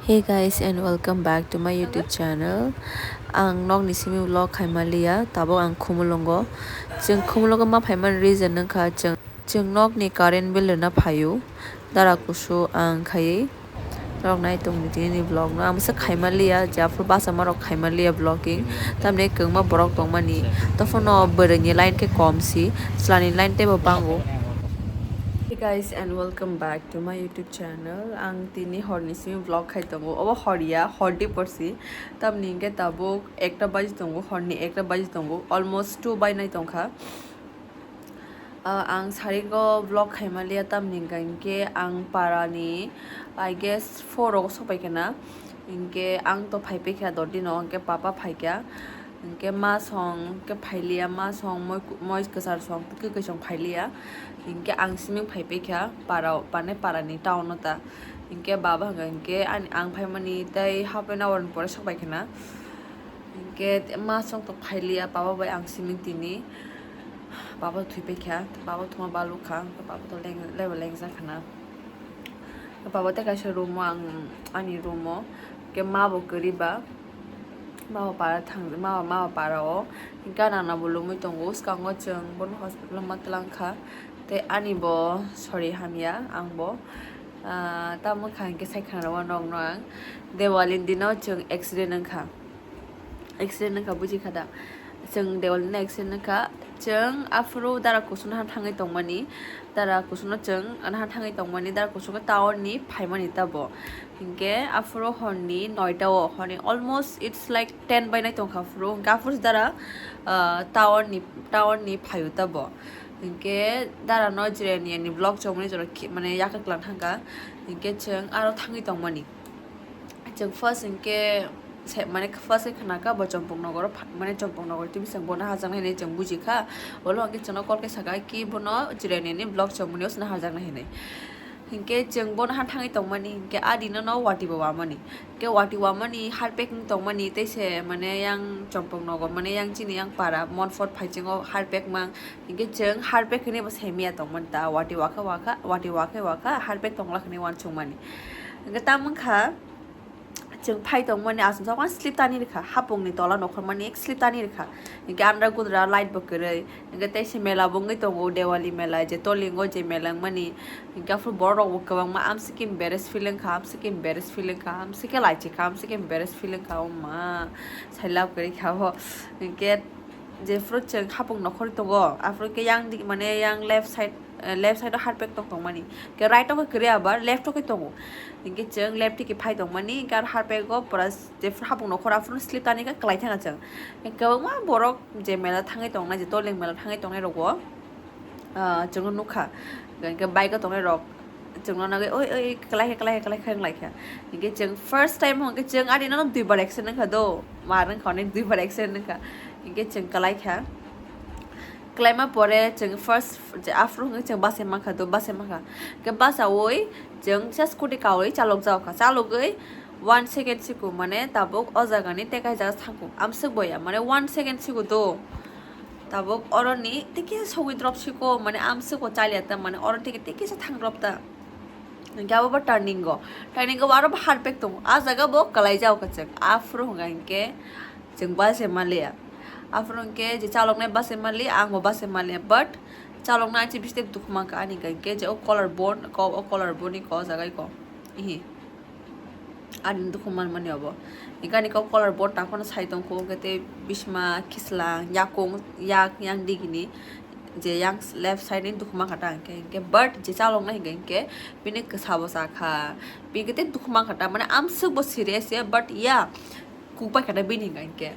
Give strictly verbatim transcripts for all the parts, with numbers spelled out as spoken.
Hey guys, and welcome back to my YouTube channel. Ang nokni simi vlog khaimaliya, tabuk ang Khumulwngo. Chwng Khumulwngo ma phaimani reason wngkha chwng, chwng nokni current bill rwna phaio. Dara kusu ang khaiwi. Norok nai tongdi tini ni vlog no. Ang bwsa khaimaliya, je aphuru basa marok khaimaliya vlogging. Tamni kwbangma borok tongmani. Tophono bwrwini line khe kom si, chwlani line teibo bango. Hey guys, and welcome back to my YouTube channel. Ang tini horni simi vlog khai tongo. Obo hor ya, hor di porsi. Tamni hwnkhe tabuk ekta baji tongo, horni ekta baji tongo. Almost two bainai tongkha. Ah, ang sarigo vlog khaimaliya, tamni hwnkha hinkhe ang parani, I guess, four rogo sokpai khena. Hinkhe ang to phaipai kha dotdino, hinkhe papa phaikha. Hinkhe ma song khe phailiya, ma song moi, moi kwchar song, kwkwi song phailiya. Hinkhe ang siming phaipai kha para, mane parani town o ta. Hinkhe baba hwnkha hinkhe ani, ang phaimani tei half an hour ni pore sokpai khena. Hinkhe ma song to phailiya, baba bai ang siming tini. Baba thwipai kha, baba thuma balu kha, baba to leng-, leba lengjak khana. Baba tei kaisa room o ang, ani room o, hinkhe ma bo kwrwi ba, ma bo para thang, ma, ma bo para o, hinkhe nana bo lumui tongo, swkango chwng bono hospital o ma twlang kha, tei ani bo sori hamya, ang bo, ah, tamo wngkha hinkhe sai khana rw-, rwno ang, Diwali ni dino chwng accident wngkha. Accident wngkha, buji kha da? Chwng Dewali no accident wngkha. Chwng aphuru dara kuchuk no ha thangwi tongmani, dara kuchuk no chwng ha thangwi tongmani, dara kuchuk no town ni phaimani tabo. Hinkhe aphuru horni noita o, horni almost it's like ten bainai tongkha aphuru. Hinkhe aphuru se dara, ah, town ni, town ni phaio tabo. Hinkhe dara no jirani ani vlog chomani jora ki-, mane yakha kwlang thangkha. Hinkhe chwng aro thangwi tongmani. Chwng first hinkhe se, mane first khe khna kha bo Chompong Nogor o pha-, mane Chompong Nogor twi bising bono hajaknai hinwi chwng buji kha. Olo hinkhe chwngno call khe saka ki bono jirani ni vlog chomani o chwngno hajaknai hinwi. Hinkhe chwng bono ha thangwi tongmani, hinkhe adi no no wati bo wamani. Hinkhe wati wamani, harpek wng tongmani, tei se mane yang Chompong Nogor, mane yang chini yang para Monfort phaiching o harpek mang. Hinkhe chwng harpek hinwi bo saimaya tongmani ta, wati wakha wakha, wati wakha wakha, harpek tongla hinwi uansukmani. Hinkhe tamo wngkha, chwng phai tongmani, aswk jagao slip tani rwkha, hapungni tola nokhormani slip tani rwkha. Hinkhe andra gudra light bo kwrwi. Hinkhe teisa mela bo wngwi tongo, Dewali mela, je tolingo je mela wngmani. Hinkhe aphuru borok rok bo kwbangma, amsike embarrass feel wngkha, amsike embarrass feel wngkha, amsike laichikha, amsike embarrass feel wngkha, o ma, sai love kwrwi kha bo. Hinkhe jephuru chwng hapung nokhorwi tongo, aphuru khe yang dik, mane yang left side, eh, left side o harpek tong tongmani. Khe right o khe kwrwi abar left o khe tongo. Hinkhe chwng left thiki phai tongmani, hinkhe aro harpek o pura jephuru hapung nokhor aphuru slip tani khe kwlai thangkha chwng. Kwbangma borok je mela thangwi tongnai, je toling mela thangwi tongnai rogo, ah, chwngno nukha. Hinkhe bike o tongnai rok chwngno nugwi, "Oi, oi, kwlai kha, kwlai kha, kwlai kha," wng lai kha. Hinkhe chwng first time hwnkhe chwng ani no duibar accident wngkha do, mar wngkha, onek duibar accident wngkha. Hinkhe chwng kwlai kha. Kwlaima pore chwng first, je aphuru hwnkhe chwng bus-bai mankha do, bus-bai mankha. Hinkhe bus-bai chwng kisa scooty kaui chalok jao kha. Chalogwi one second siko, mane tabuk o jagani tei kaisa jaga thangkhu. Amswk boya, mane one second siko do. Tabuk oroni tei kisa sogwi drop siko, mane amswk bo chaliya ta, mane oro tei kisa thang drop ta. Hinkhe abo bo turning o, turning o aro bo harpek tongo. A jaga bo kwlai jao kha chwng. Aphuru hwnka hinkhe chwng bus-bai maliya. Aphuru hinkhe je chaloknai bus-bai mali, ang bo bus-bai maliya. But chaloknai achi bisi dukhu mankha ani hinkhe je o collar bone, ko, o collar bone ni ko jaga ko. Ihi. Ani dukhu manmani obo. Hinkhe ani kok collar bone tangphano sai tongkhu, hinkhe tei bisma, khislang, yakung, yak, yang digini, je yang left side ni dukhu mankha ta hinkhe, hinkhe but je chaloknai hinkhe, hinkhe bini kwsa bo chakha, bini tei dukhu mankha ta, mane amswk bo serious ya, but ya, kuk bai kha ta bini hinkhe, hinkhe.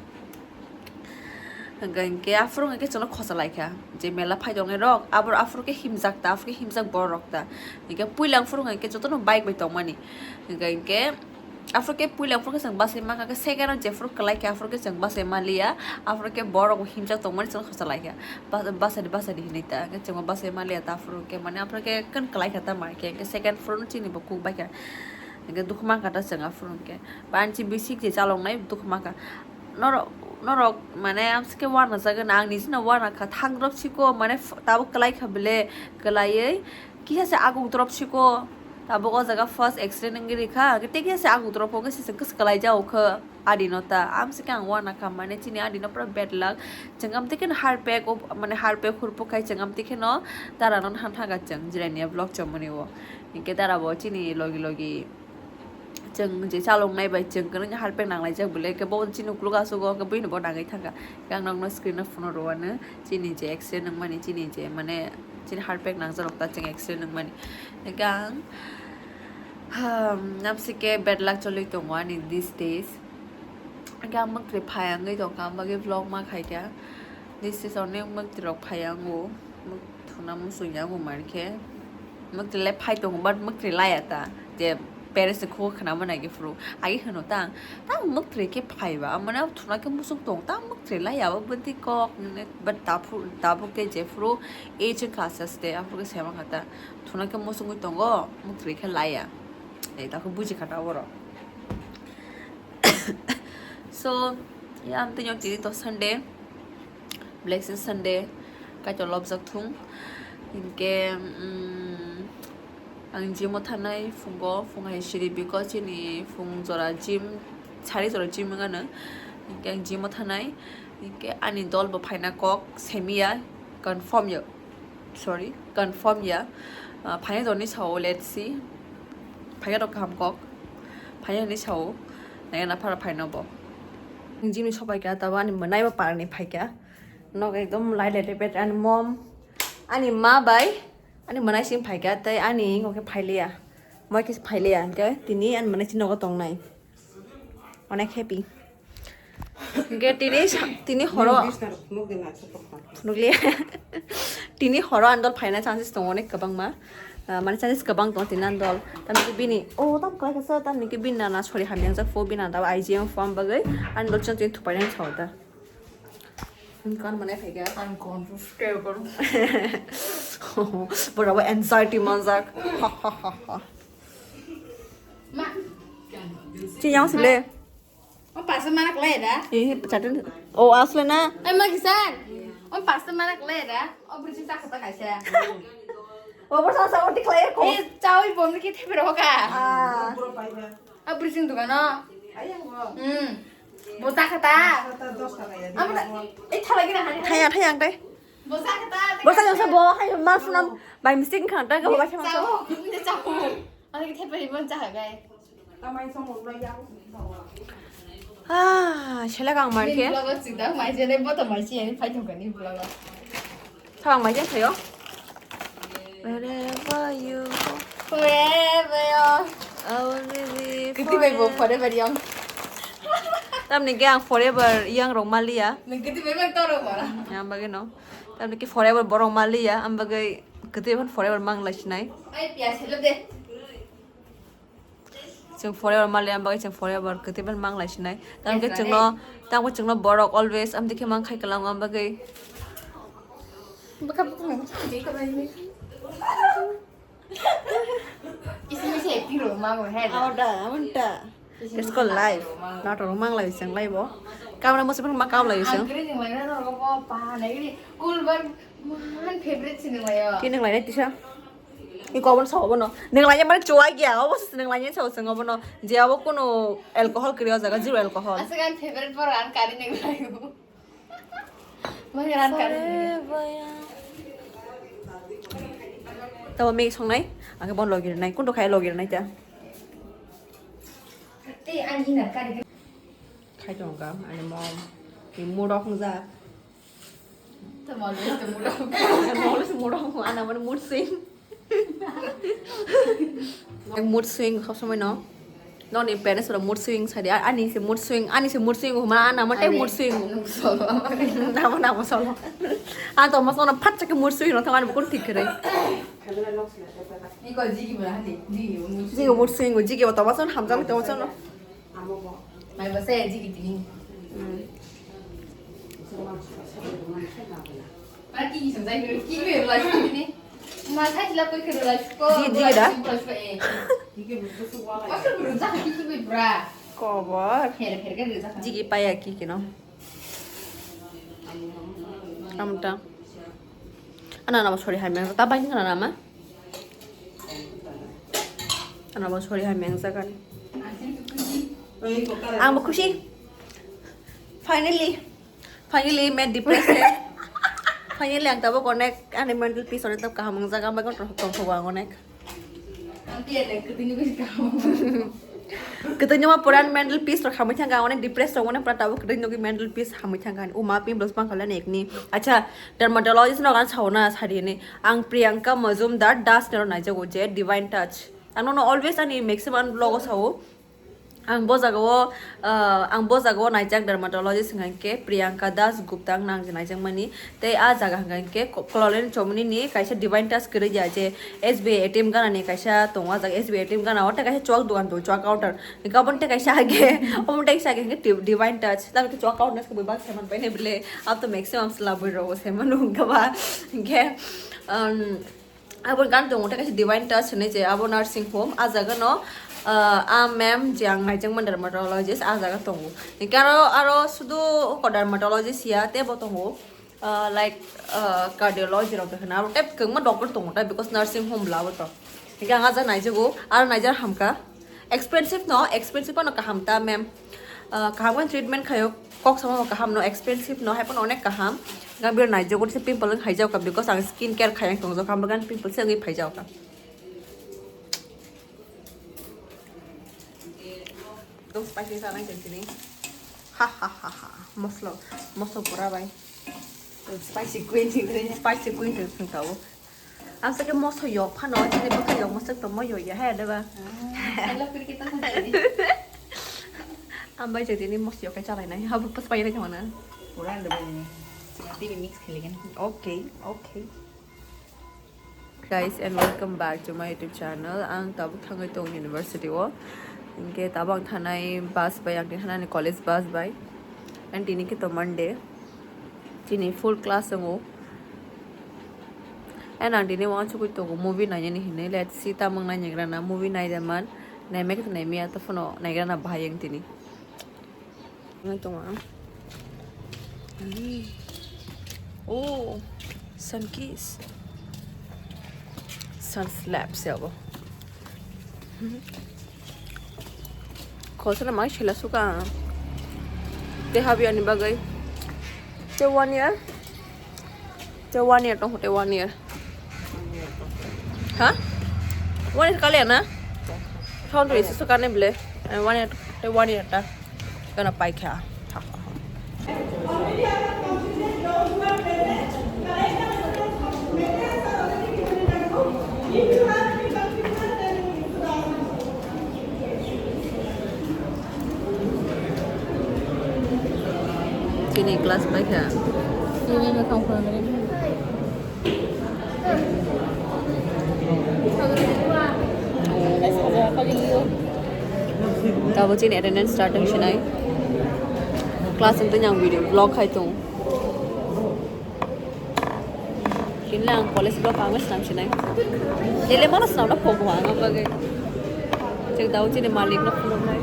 Hwnkha hinkhe aphuru hwnkhe chwngno khosa lai kha, je mela phai tongnai rok, aboro aphuru khe himjak ta, aphuru khe himjak borok rok ta. Hinkhe puila aphuru hwnkhe jotono bike bai tongmani. Hwnkha hinkhe aphuru khe puila aphuru khe chwng bus-bai mankha, second o jephuru kwlai kha aphuru khe chwng bus-bai maliya, aphuru khe borok bo himjak tongmani chwngno khosa lai kha. Bus-, bus-bai, bus-bai hinwi ta, hwnkhe chwngbo bus-bai maliya ta aphuru hwnkhe, mane aphuru khe kwlai kha ta ma hinkhe, hinkhe second floor no chini bo kuk bai kha. Hinkhe dukhu mankha ta chwng aphuru hwnkhe. Ba ani bisik je chaloknai dukhu mankha. Norok, norok mane amsike uanajak gana, ang nijino uanakha, thang drop siko, mane tabuk kwlai kha bele, kwlaiwi kisa se aguk drop siko, Tabuk o jaga first accident wngwi rikha, tei khe se ang utro phokhe se kwswk kwlai jao khe adi no ta. Am se khe ang uana kha, mane chini adi no pura bad luck. Chwng am tei khe harpek, mane harpek hurpok khai chwng am tei khe no dara no han thangkha chwng jirania vlog chomani o. Hinkhe dara bo chini logi logi chwng je chalok nai bai chwng kwrwng harpek nanglaijak bwle, khe bo chini ukuluk aswk o khe buino bo nangwi thangkha. Khe ang nokno screen o phone rwano chini je accident wngmani, chini je mane chini harpek nangjarok ta chwng accident wngmani. Khe ang, hmm, namsike bad luck cholwi tongo ani these days. Khe ang mwktwi phai wngwi tongkha, ang bagwi vlog ma khaikha. This is onek mwktwi rok phai ango. Mwk-, thuna muchung yango mankhe. Mwktwi le phai tongo, but mwktwi laya ta. Je parents ni khugo khwnama nai khe phuru. Agi hwno ta, ta mwktwi khe phaiba. Amane thuna khe muchung tong ta mwktwi laya, abo bwtwi kok, but ta phu-, tabuk khe je phuru age wngkha aste aste, aphuru khe sema kha ta. Thuna khe muchungwi tongo, mwktwi khe laya. Ei, ta khe buji kha ta borok. So, ya, ang tini tini to Sunday, Blessing Sunday, kaitor lobjak thung. Hinkhe, mm, ang gym o thanai phungo, phung hai siri, because chini phung jora gym, sari jora gym wngano. Hinkhe ang gym o thanai, hinkhe ani dol bo phaina kok semiya, confirm ya. Sorry, confirm ya. Ah, phaina doni sao, let's see. Phaina rok kaham kok. Phaina ni sao. Naya na phara phaina bo. Jimmy sopai kha, tabo ani mwnai bo parni phaikha. Nok ekdom lai lai repet ani mom. Ani ma bai. Ani mwnai sing phaikha, tei ani ngo khe phailia. Moi khe phailia, hingke tini ani mwnai sing nogo tongnai. Onek happy. Hingke tini sa-, tini horo phunukliya. Tini horo andol phaina chances tongo onek kwbangma. Ah, mane chances kwbang tongo tini andol. Tamni bini, oh, tam kwlai kasa, tamni bini nana sori hamya jak pho, bini nana I G M form bagwi andol chwng tini thupaina sao ta. Kan mane phaikha. Uncontrollable. Borok bo anxiety manjak. Ha, ha, ha, ha. Ma. Chi yang sile. O pasa mana klai da? Eh, chatin. O asle na. Ai ma kisan. O pasa mana klai da? O bridge ta khata kaisa. O borsa sa oti klai ko. Eh, chawi bomri ki thepe roka. Ah. A bridge dukano. Hmm. Bo ta khata. Amo na, eh, thala gina hani. Thaya, thaya ang tai. Bo ta khata. Bo ta jasa bo hai ma sunam by mistake khang ta ko ba sama. Sao, ini sao. Ani ke thepe bon cha gai. Ah, sela kang mar ke. Vlog o chida mai jene bo to mai chi ani phai thong kani vlog o. Thang mai je thayo. Wherever you go. Forever young. I will be. Kiti bai bo forever young. Tamni ke ang forever young rok maliya. Nang kiti bai bai toro mara. Yang bagino. Tamni ke forever borok maliya. Am bagai kiti bai forever mang lai sinai. Ai pia selo de. Chwng forever maliya, am bagwi chwng forever kwtwi ban mang lai sinai. Tamo khe chwngno, tamo khe chwngno borok always amtwi khe mang khai kwlango, am bagwi. Bwkha bwkha. Isi isi acting rok ma bo he. Amo da, amo da. It's called life. Natok rok mang lai chwng lai bo. Kamra mo se ma kau lai chwng. Ang kri jing lai na rok bo pa na gini. Cool bar man favorite sini lai yo. Kini lai na tisa. Iko obono sao obono. Nung lainai mani chuwai gya, obo se nung lainai sao chwng obono. Je obo kuno alcohol kwrwi o jaga, zero alcohol. Aswk ani favorite borok ani kari nung laio. Mani ran kari. Tabo Maggi songnai, ang khe bon logi rwnai. Kunto khai logi rwnai ta. Tei ani inar kari. Khai tongo ani mom. Ni mood off wngjak. Tamo always the mood off. Always mood off, ana mani mood swing. Mood swing sob somoi no. Noni parents rok mood swing sadi, ani se mood swing, ani se mood swing huma ana mate mood swing. Namo namo solo. Ang to mas ono phat chake mood swing no thangani bukur thik kre. Iko jigi bra hadi, jigi mood swing. Jigi mood swing, jigi to mas ono hamjang to mas ono. Mai ba se jigi tini. Para ki ki samjai ki ki be lai tini. Ma thai la koi ke lai ko. Jigi, jigi da? Kobor. Her her ke. Jigi paya ki kino. Amta. Ana nama sorry hai me. Ta bai kana nama. Ano bo sorry hai meng jaga ni. Ang bo khushi. Finally, finally made depressed. Finally ang tabo connect ani mental peace onek tab kaham wng jaga ang bagwi tong tong thogo ang onek. Ang tiya le kwtwini bisi kaham. Kwtwini ma puran mental peace rok hamwi thangka ang onek depressed rok onek pura tabo kwtwini nogwi mental peace hamwi thangka ani. Uma pimples bang khala ni ekni. Acha, dermatologist no gan sauna sari ni. Ang Priyanka Majumdar Das nero naijago je Divine Touch. Ang nono always ani maximum vlog o sao. Ang bo jaga o, ah, ang bo jaga o naijak dermatologist hwnkha khe Priyanka Das Gupta wngna ang je naijakmani. Tei ah jaga hwnkha khe Ko-, Colin Chomni ni kaisa Divine Touch kwrwi ya je S B I A T M gana ni kaisa tongo ah jaga S B I A T M gana o tei kaisa chuak dogan tongo chuak counter. Hwnkhe obo tei kaisa age, obo tei kaisa age hwnkhe Div-, Divine Touch. Tamo khe chuak counter khe bwbak seman pai ne bwle. Abo to maximum se labwi rw o seman wngkha ba. Hwnkhe, um, Abo gan tongo tei kaisa Divine Touch hinwi je abo nursing home. Ah jaga no, ah, ah ma'am je ang naijakmani dermatologist ah jaga tongo. Hwnkhe aro, aro sudu oko dermatologist ya tei bo tongo, ah, like, ah, cardiology rok de hwna abo tei kwbangma doctor tongo tei because nursing home bwla abo to. Hwnkhe ang ah jaga naijago, aro naijar hamkha. Expensive no, expensive no kaham ta ma'am. Ah, kaham khe treatment khaio, kok sama kaham no, expensive no, hai phano onek kaham. Gambir naijago se pimple wng khaijak ka because ang skin care khayang tongjak ka, bagan pimple se wngwi phaijak ka. Ekdom spicy sa nang tini. Ha ha ha ha. Moslo, moslo pura bai. Spicy queen sing tini. Spicy queen sing tao. Ang sakhe moso yok phano, chini bwkha yok moso tongma yok ya, he, deba? Ah, hello, kiri kita sini. Ang bai je tini moso yok kai chalai nai, ha, bwkha pai nai tongna. Pura deba ini. Nanti mix khiligan. Okay, okay. Guys, and welcome back to my YouTube channel. Ang tabuk thangwi tong university o. Hwnkhe tabuk ang thanai bus bai, ang tini thanani college bus bai. And tini khe to Monday. Tini full class wngo. And ang tini uansukwi tongo movie nainani hinwi. Let's see, tamung naigrana movie naijaman. Naimai khe naimaya, to phano naigrana bahai wng tini. Nai tongo ang. Oh, sun kiss. Sun slap se abo. Khosana mai sila suka. Te habi ani bagai. Te one year. Te one year tong te one year. Ha? One year kali na? Sound risi suka ne ble. Eh, one year, te one year ta. Kana pai kha. Chini class pai kha. Chini no thang phang ni. Tabo chini attendance start wng sinai. Class wng tini ang video vlog khai tong. Kinle ang college vlog ang snam sinai. Lele mana snam na phok ang bagwi. Chek dau chini malik no phunuk nai.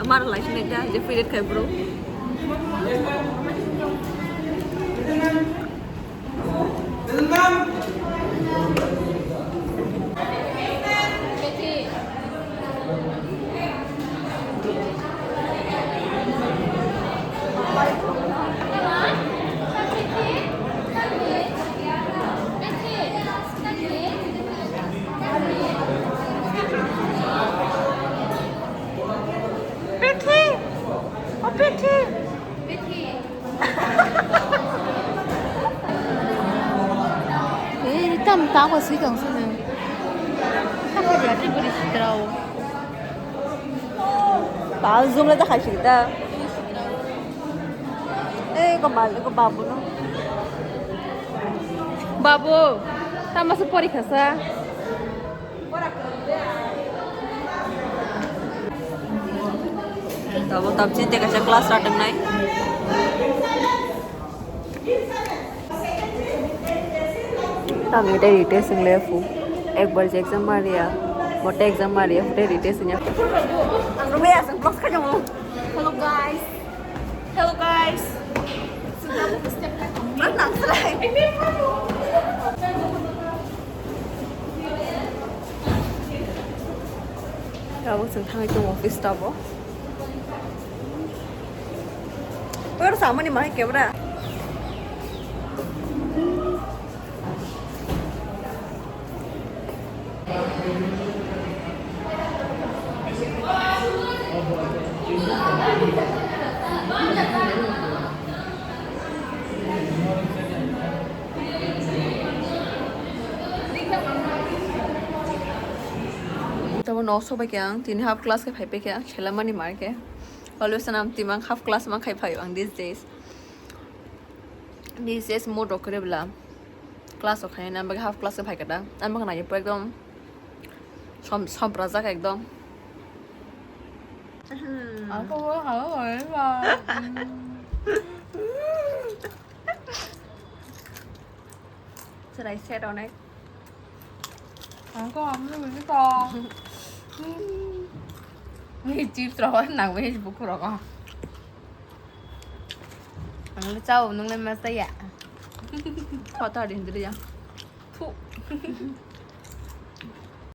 Amar lai sini dah, je period kai bro. Pethi! O Pethi! Eh, tam tago sui tong sini. Apa dia tu beri sitrau. Pal zoom le ta khai sik ta. Eh, ko mal, ko babu no. Babu, tama se pori khasa. Pora kar de ai. Tabo tabchi te kaisa class ratung nai. Tang ite retest wng le phu. Ekbar je exam ma riya, mote exam ma riya, phu te retest wngya. Ang rumya, ang vlogs khajamu. Hello guys. Hello guys. Mat nang slai. Tabuk chwng thangwi tongo office tabuk. Oro samani mai kebra. Tabo nok sobai khe ang tini half class khe phai paikha, khela mani mar khe. Always ang timang half class man khai phaio ang these days. These days mood rok kwrwi bwla class rok khai nang bagwi half class khe phai kha da. Ang bagwi naio pura ekdom som-, somprajak ekdom. Ang khe bo hao hao ba. Chwrai set onek. Ang khe hamle bini kok. Ni chips rok nang bai buku rok. Ang le chao nung le ma chaya. Kota din diri ya. Thu.